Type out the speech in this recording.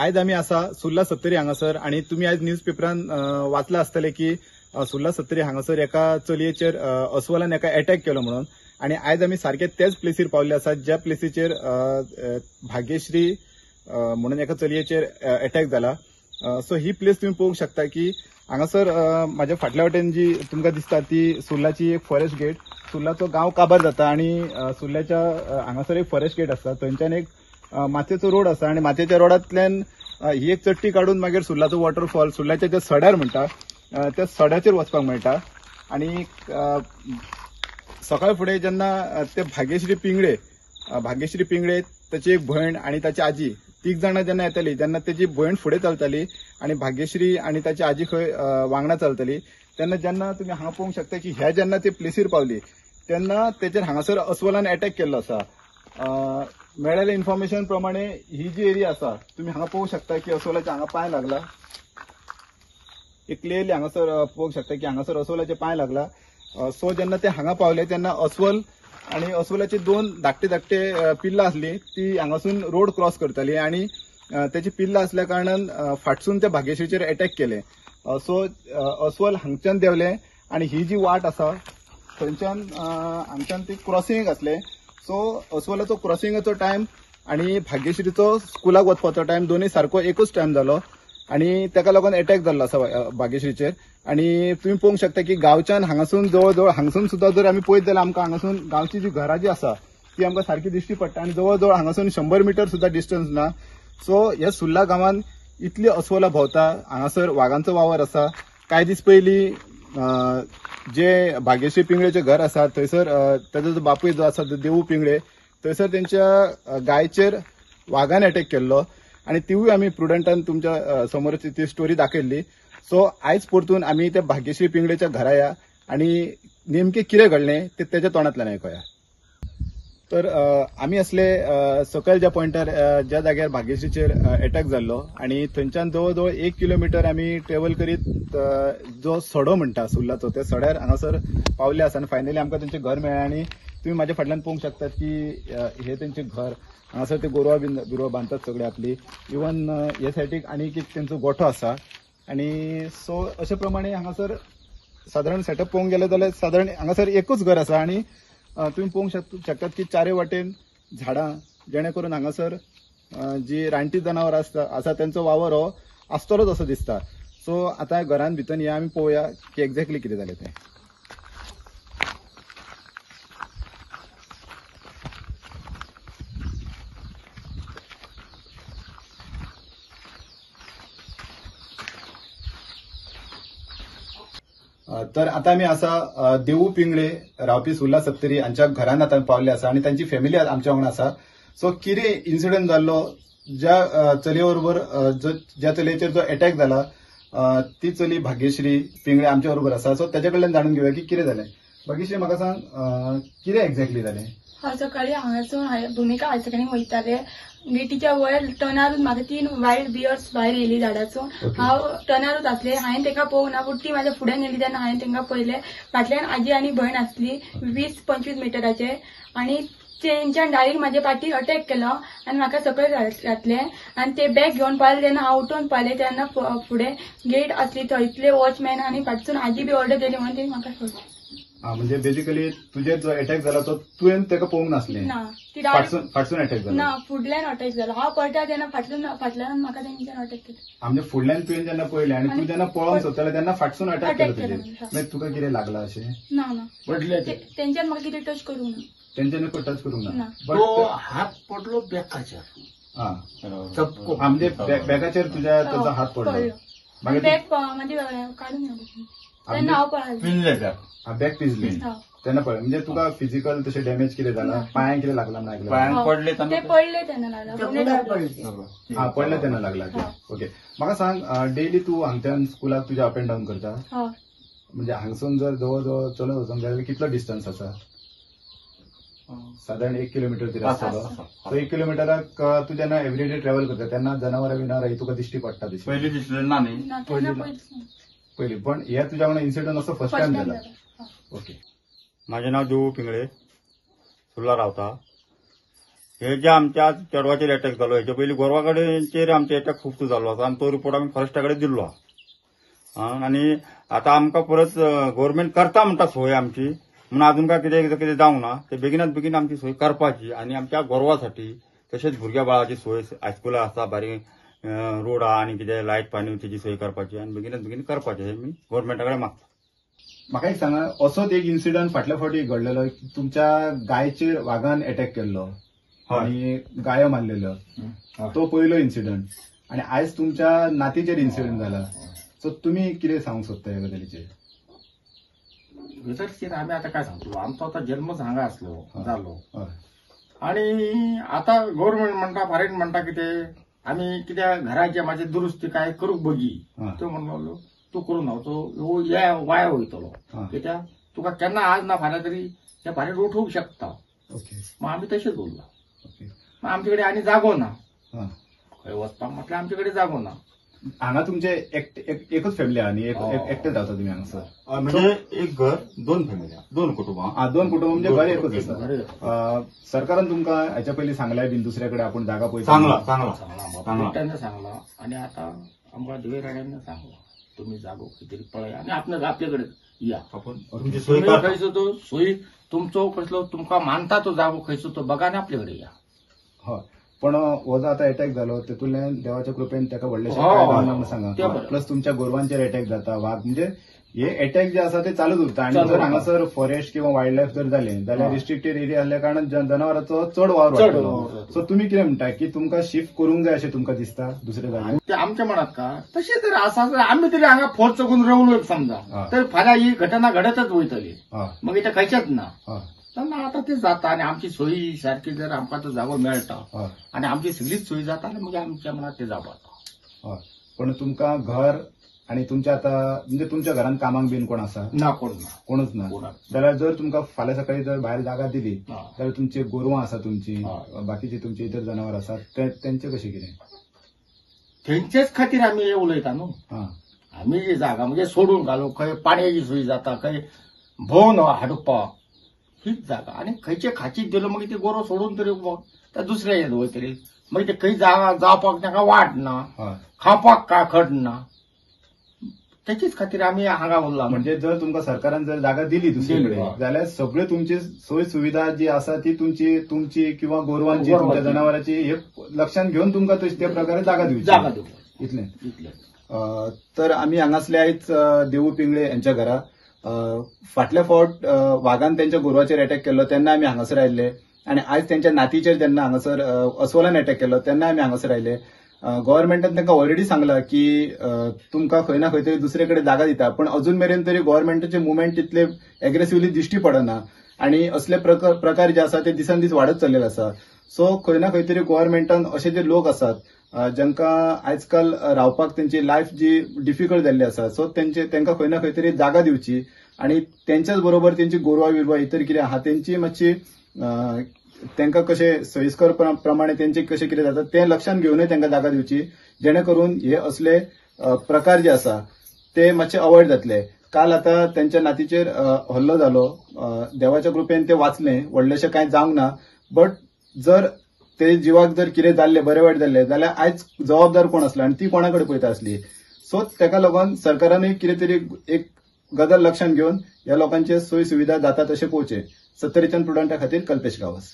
आयज आमी आसा सुर्ला सत्तरी हांगासर आनी तुमी आयज न्यूज पेपरान वाचला आसतले की सुर्ला सत्तरी हांगासर एका चलयेचेर अस्वलान एका अटॅक केलो म्हणून. आनी आयज आमी सारके त्याच प्लेसीर पावल्ले आसात ज्या प्लेसीचेर भाग्यश्री म्हणून एका चलयेचेर अटॅक जाला. सो ही प्लेस तुमी पळोवंक शकता की हांगासर म्हाज्या फाटल्या वटेन जी तुमकां दिसता ती सुर्लाची एक फॉरेस्ट गेट. सुर्लाचो गांव काबार जाता आनी सुर्ल्याच्या हांगासर एक फॉरेस्ट गेट आसता, थंयच्यान एक मातयेचो रोड आसा आनी मातयेच्या रोडांतल्यान ही एक चट्टी काडून मागीर सुर्लाचो वॉटरफॉल सुर्ल्याच्या ज्या सड्यार म्हणटा त्या सड्याचेर वचपाक मेळटा. आनी सकाळ फुडें जेन्ना ते भाग्यश्री पिंगळे ताची एक भयण आनी ताची आजी तीग जाणां जेन्ना येताली तेन्ना तेजी भयण फुडें चलताली आनी भाग्यश्री आनी ताची आजी खंय वांगडा चलताली. तेन्ना जेन्ना तुमी हांगा पळोवंक शकता की ह्या जेन्ना ते प्लेसीर पावली तेन्ना तेचेर हांगासर अस्वलान अटॅक केल्लो आसा. मेळ्ळेल्या इन्फॉर्मेशन प्रमाणे ही जी एरिया आसा तुमी हांगा पळोवंक शकता की अस्वलाच्या हांगा पांय लागला. एक क्लियरली हांगासर पळोवंक शकता की हांगासर अस्वलाचे पांय लागला. सो जेन्ना ते हांगा पावले तेन्ना अस्वल आनी अस्वलाची दोन धाकटे धाकटे पिल्लां आसली ती हांगासून रोड क्रॉस करताली आनी तेची पिल्लां आसल्या कारणान फाटसून त्या भाग्यश्रीचेर अटॅक केले. सो अस्वल हांगच्यान देंवले आनी ही जी वाट आसा थंयच्यान हांगच्यान ती क्रॉसिंग आसले. सो अस्वलाचो क्रॉसिंगाचो टायम आनी भाग्यश्रीचो स्कुलाक वचपाचो टायम दोनूय सारको एकूच टायम जालो आनी ताका लागून अटॅक जाल्लो आसा भाग्यश्रीचेर. आनी तुमी पळोवंक शकता की गांवच्यान हांगासून जवळ जवळ हांगासून सुद्दां जर आमी पळयत जाल्यार आमकां हांगासून गांवची जी घरां जी आसा ती आमकां सारकी दिश्टी पडटा आनी जवळ जवळ हांगासून 100 मिटर सुद्दां डिस्टन्स ना. सो ह्या सुर्ला गांवान इतली अस्वलां भोंवता, हांगासर वागांचो वावर आसा. कांय दीस पयलीं जे भाग्यश्री पिंगळेचें घर आसा थंयसर ताजो जो बापूय जो आसा देवू पिंगळे थंयसर तेंच्या गायचेर वागान अटॅक केल्लो आनी तिवूय आमी प्रुडंटान तुमच्या समोर ती स्टोरी दाखयल्ली. सो आयज परतून आमी त्या भाग्यश्री पिंगळेच्या घरा या आनी नेमकें कितें घडलें तें तेच्या तोंडांतल्यान आयकुया. तर आमी असले सकयल ज्या पॉयंटार ज्या जाग्यार भाग्यश्रीचेर अटॅक जाल्लो आनी थंयच्यान जवळ जवळ 1 किलोमिटर आमी ट्रेवल करीत जो सडो म्हणटा सुर्लाचो त्या सड्यार हांगासर पावले आसा आनी फायनली आमकां तेंचें घर मेळ्ळें. आनी तुमी म्हाज्या फाटल्यान पळोवंक शकतात की हे तेंचें घर हांगासर ते गोरवां बिरवां बांदतात सगळे आपली. इवन हे सायडीक आनी एक तेंचो गोठो आसा आनी सो अशे प्रमाणे हांगासर सादारण सेटअप पळोवंक गेले जाल्यार सादारण हांगासर एकूच घर आसा आनी तुमी पळोवंक शकतात की चारे वाटेन झाडां जेणे करून हांगासर जी रानटी जनावरां आसा तेंचो वावर हो आसतलोच असो दिसता. सो आतां घरान भितर या आमी पळोवया की एक्झॅक्टली कितें जालें तें. तर आता आमी आसा देवू पिंगळे रावपी सुर्ला सत्तरी हांच्या घरान आतां पावले आसा आनी तांची फॅमिली आमच्या वांगडा आसा. सो कितें इन्सिडंट जाल्लो ज्या चलये बरोबर ज्या चलयेचेर जो अटॅक जाला ती चली भाग्यश्री पिंगळे आमच्या बरोबर आसा. सो ताच्या कडल्यान जाणून घेवया की कितें जालें. भाग्यश्री म्हाका सांग कितें एक्झॅक्टली जालें. हांव सकाळी हांगासून भुमिका हायर सेकंडरी वयताले. गेटीच्या वयर टनारूच म्हाका 3 वायल्ड बियर्स भायर येयली झाडाचो. हांव टनारूच आसले, हांवें तांकां पळोवंक ना पूण ती म्हाज्या फुड्यान येयली तेन्ना हांवें तांकां पळयलें. फाटल्यान आजी आनी भयण आसली 20-25 मिटराचे आनी तेंच्यान डायरेक्ट म्हाज्या पाटीर अटॅक केलो आनी म्हाका सकयल घातलें आनी ते बॅग घेवन पळयलें तेन्ना हांव उठून पळयलें तेन्ना फुडें गेट आसली थंयतले वॉचमॅन आनी फाटसून आजी बी ऑर्डर दिली म्हणून तेणी म्हाका सोडलें. म्हणजे बेसिकली तुजेर जो अटॅक जाला तो तुवें ताका पळोवंक नासलें? ना, फाटसून अटॅक जाला. ना, फुडल्यान अटॅक जाला. हांव पळटा तेन्ना फाटल्यान म्हाका तेंच्यान अटॅक केलो. म्हणजे फुडल्यान तुवें जेन्ना पळयलें आनी तूं जेन्ना पळोवंक सोदतालें तेन्ना फाटसून अटॅक केलो तुजेर. मागीर तुका कितें लागलां अशें? ना ना, तेंच्यान म्हाका कितें टच करूंक ना. तेंच्यान टच करूंक ना. तो हात पडलो बॅकाचेर. म्हणजे बॅगाचेर तुज्या ताजो हात पडलो. बॅग म्हणजे काडून तेन्ना हांव पळयलें. बॅग पिजली तेन्ना पळय. म्हणजे तुका फिजिकल तशें डॅमेज कितें जाला? पांयांक कितें लागला ना? पांयांक पडले ते पडले तेन्ना लागला. हा, पडले तेन्ना लागला. ओके, म्हाका सांग डेली तूं हांगच्यान स्कुलाक तुज्या अप एंड डावन करता? म्हणजे हांगसून जर जवळ जवळ चलत वचूंक जाय कितलो डिस्टन्स आसा? सादारण 1 किलोमिटर तरी आसतलो. सो 1 किलोमिटराक तूं जेन्ना एवरीडे ट्रॅव्हल करता तेन्ना जनावरां बिनावरां तुका दिश्टी पडटा? पयलीं दिसलें ना न्ही पयलीं, पण हे तुज्या वांगडा इन्सिडंट असो फर्स्ट टायम जाला. ओके. म्हाजें नांव देवू पिंगळे, सुर्ला रावता. हे जे आमच्या चेडवाचेर अटॅक जालो हेच्या पयलीं गोरवा कडेनचेर आमचे अटॅक खूब जाल्लो आसा आनी तो रिपोर्ट आमी फॉरेस्टा कडेन दिल्लो आसा. आनी आतां आमकां परत गव्हर्मेंट करता म्हणटा सोय आमची, म्हणून अजून काय कितें कितें जावंक ना, ते बेगिनात बेगीन आमची सोय करपाची आनी आमच्या गोरवासाठी तशेंच भुरग्या बाळाची सोय हायस्कुला आसा, बारीक रोड आहा आनी कितें लायट पाणी तेजी सोय करपाची आनी बेगिनात बेगीन करपाची हे मी गव्हर्मेंटा कडेन मागता. म्हाका एक सांगा, असोच एक इन्सिडंट फाटल्या फावटी घडलेलो, तुमच्या गायचेर वागान अटॅक केल्लो आनी गायो मारलेल्यो, तो पयलो इन्सिडंट, आनी आयज तुमच्या नातीचेर इन्सिडंट जाला. सो तुमी कितें सांगूंक सोदता ह्या गजालीचेर? गजालीचेर आमी आतां काय सांगतलो, आमचो आतां जल्मच हांगा आसलो जालो आनी आतां गव्हर्मेंट म्हणटा फॉरेन म्हणटा कितें आमी कित्याक घराचे मातशें दुरुस्ती काय करूंक बगी, त्यो म्हणलो तूं करूं ना, तो वाया वयतलो, कित्याक तुका केन्ना आज ना फाल्यां तरी त्या फाल्यां उठोवंक शकता. मग आमी तशेंच उरला. मग आमचे कडेन आनी जागो ना खंय वचपाक, म्हटल्यार आमचे कडेन जागो ना. हांगा तुमचे एकच फॅमिली आहा न्ही, एकटेच रावता तुमी हांगासर? म्हणजे एक घर, दोन फॅमिली, दोन कुटुंबां. दोन कुटुंब म्हणजे घर एकच आसा. सरकारान तुमकां हाच्या पयलीं सांगलाय बीन दुसऱ्या कडेन आपूण जागा पळयता? सांगला सांगला तांणी सांगला आनी आतां आमकां दिवेराड्यांनी सांगला तुमी जागो खंय तरी पळया आनी आपल्या आपले कडेन या, आपण तुमची सोय खंयचो तो सोय तुमचो कसलो तुमकां मानता तो जागो खंयचो तो बघा आनी आपले कडेन या. हय, पण हो जो आतां अटॅक जालो तेतूंतल्यान देवाच्या कृपेन ताका व्हडलेशें कांय जावंक ना म्हणून सांगा. प्लस तुमच्या गोरवांचेर अटॅक जाता, वाग, म्हणजे हे अटॅक जे आसा ते चालूच उरता. आनी जर हांगासर फॉरेस्ट किंवा वायल्ड लायफ जर जालें जाल्यार रिस्ट्रिक्टेड एरिया आसल्या कारणान जनावरांचो चड वावर वाडटलो. सो तुमी कितें म्हणटा की तुमकां शिफ्ट करूंक जाय अशें तुमकां दिसता दुसऱ्या जाग्यार? ते आमच्या मनात का तशें जर आसा आमी तरी हांगा फोर्स चकून रवलो समजा तर फाल्यां ही घटना घडतच वयतली, मागीर ते खंयचेच ना. तेन्ना आतां ते जाता आनी आमची सोयी सारकी जर आमकां तो जागो मेळटा आनी आमची सगळीच सोयी जाता आनी मागीर आमच्या मनात ते जावपा. पण तुमकां घर आनी तुमच्या आतां म्हणजे तुमच्या घरान कामाक बीन कोण आसा? ना, कोण ना, कोणूच ना. जाल्यार जर तुमकां फाल्यां सकाळी जर भायर जागा दिली जाल्यार तुमची गोरवां आसा, तुमची बाकीची तुमची इतर जनावर आसा, तेंचे कशें कितें? तेंचेच खातीर आमी हे उलयता न्हू. आमी जी जागा म्हणजे सोडून घालू, खंय पाणयाची सोयी जाता, खंय भोंवन हाडपाक हीच जागा, आनी खंयचे खाचीक दिलो मागीर ती गोरवां सोडून तरी त्या दुसऱ्या हेत वयतली, मागीर ते खंय जागा जावपाक तांकां वाट ना, खावपाक काय खट ना, तेचीच खातीर आमी हांगा उरला. म्हणजे जर तुमकां सरकारान जर जागा दिली दुसरी कडेन जाल्यार सगळे तुमची सोय सुविधा जी आसा ती तुमची तुमची किंवा गोरवांची तुमच्या जनावरांची हे लक्षात घेवन तुमकां त्या प्रकारे जागा दिवची. जागा दिवची इतलें. तर आमी हांगासले आयज देवू पिंगळे यांच्या घरा. फाटल्या फावट वागान त्यांच्या गोरवाचेर अटॅक केल्लो तेन्ना आमी हांगासर आयिल्ले, आनी आयज त्यांच्या नातीचेर जेन्ना हांगासर अस्वलान अटॅक केल्लो तेन्ना आमी हांगासर आयले. गव्हर्मेंटान तांकां ऑलरेडी सांगलां की तुमकां खंय ना खंय तरी दुसरे कडेन जागा दिता, पण अजून मेरेन तरी गव्हर्मेंटाचे मुवमेंट तितले एग्रेसिवली दिश्टी पडना आनी असले प्रकार जे आसा ते दिसान दीस वाडत चल्लेले आसा. सो खंय ना खंय तरी गव्हर्मेंटान अशे जे लोक आसात जांकां आयजकाल रावपाक तेंची लायफ जी डिफिकल्ट जाल्ली आसा, सो तेंकां खंय ना खंय तरी जागा दिवची आनी तेंच्याच बरोबर तेंची गोरवां बिरवां इतर कितें आहा तेंची मातशी तांकां कशें सोयीस्कर प्रमाणे तेंचे कशें कितें जाता तें लक्षांत घेवनूय तांकां जागा दिवची, जेणे करून हे असले प्रकार जे आसा ते मातशे अवॉयड जातले. काल आतां तेंच्या नातीचेर हल्लो जालो, देवाच्या कृपेन ते वाचलें, व्हडलेशें कांय जावंक ना, बट जर ते जिवाक जर कितें जाल्लें बरें वायट जाल्लें जाल्यार आयज जबाबदार कोण आसलो आनी ती कोणा कडेन पळयता आसली. सो ताका लागून सरकारानूय कितें तरी एक गजाल लक्षांत घेवन ह्या लोकांचे सोय सुविधा जाता तशें पळोवचें. सत्तरीच्यान प्रुडंटा खातीर कल्पेश गांवस.